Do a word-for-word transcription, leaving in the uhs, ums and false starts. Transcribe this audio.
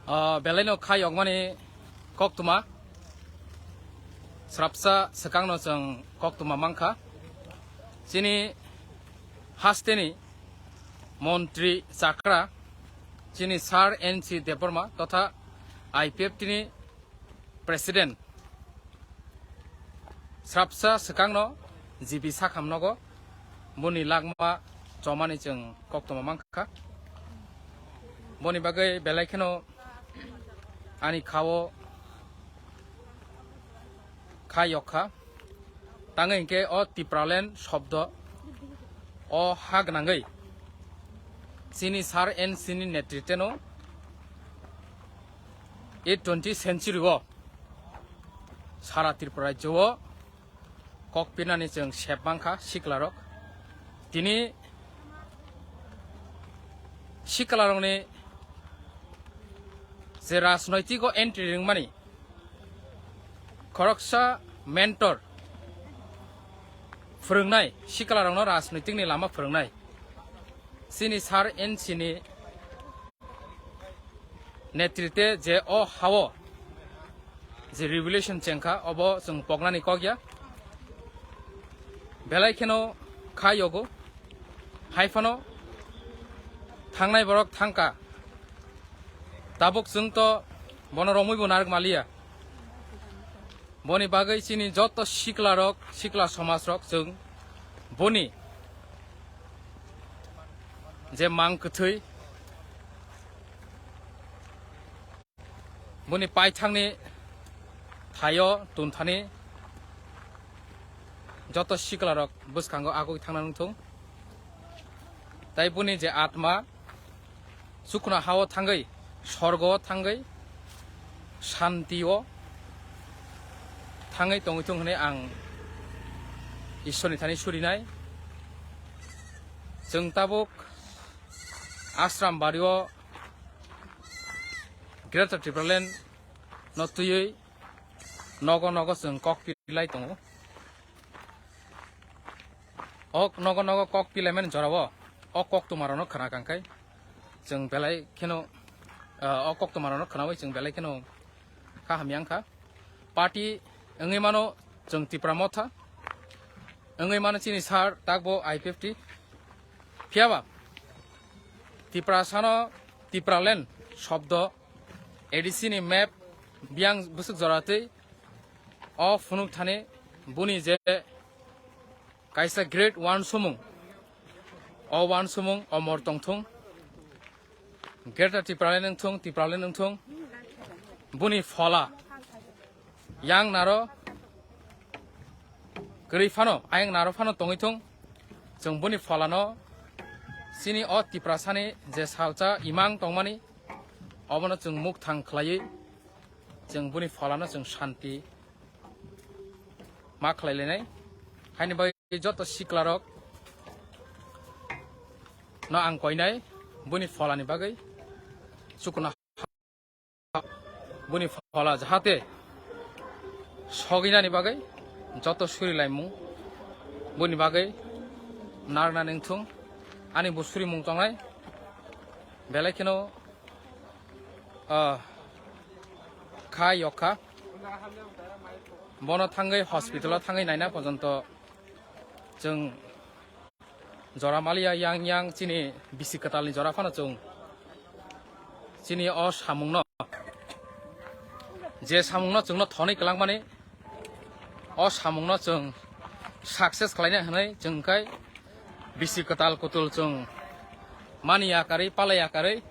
O belaino kha yokmani koktwma, srapsa swkangno chwng koktwma mankha. Chini hasteni montri chakra, chini Sir N C Debbarma totha I P F T ni president, srapsa swkangno G B sakham nogo boni lakma chomani chwng koktwma mankha. Boni bagwi belai kheno ani khao kha yokha. Tangwi hinkhe o Tipraland shobdo o ha gwnangwi chini Sir N C ni netriteno e twenty century o sara Tripura rajyo o kok pinani chwng sep mankha siklarok. Tini siklarokni je rajnoitiko entry ringmani khoroksa mentor phwrwngnai, siklarokno rajnoitikni lama phwrwngnai chini Sir N C ni netritwe je o hao je revolution chengkha, obo chwng poknani kok ya. Belai kheno kha yogo, hai phano thangnai borok thangkha, tabuk chwng to bono romwi bo narwk maliya. Boni bagwi chini joto siklarok, sikla somajrok chwng boni je mang kwthwi, boni paithakni thaio tunthani joto siklarok bwskango agwi thangna nungthung. Tai boni je atma chukno hao thangwi, sorgo o thangwi, shanti o thangwi tongwi thung hwnwi ang Ishwar ni thani surinai. Chwng tabuk Ashram bari o Greater Tipraland no twiwi nogo nogo chwng kok pilai tongo. O nogo nogo kok pilaimani jorao o koktwmarokno khna kangkhai chwng belai kheno, ah, o koktwmarokno khnawi chwng belai kheno kha hamya wngkha. Party wngwi mano chwng Tipra Motha, wngwi mano chini sir takbo I P F T. Phiyaba Tiprasano Tipraland shobdo, A D C ni map biyang bwswk joratwi o phunuk thani buni je kaisa grade one sumung, o one sumung omor tongthung, Greater Tipraland wngthung, Tipraland wngthung, buni phola yang naro kwrwi phano, ayang naro phano tongwi thung. Chwng buni pholano chini o Tiprasani je salsa imang tongmani, obono chwng mukthang khlaiwi chwng buni pholano chwng shanti ma khlai lainai. Haini bagwi joto siklarok no ang koinai buni pholani bagwi chukuna buni phola jahate soginani bagwi joto suri laimung buni bagwi narwkna nengthung. Ani bo surimung tongnai belai kheno, ah, kha yokha. Bono thangwi hospital o thangwi naina porjonto chwng jora maliya, yang yang chini bisi kwtalni jora phano chwng chini o samungno, je samungno chwngno thonwi kwlangmani, o samungno chwng success khlaina hwnwi chwng khai bisi kwtal kutul chwng mani yakarwi, palai yakarwi,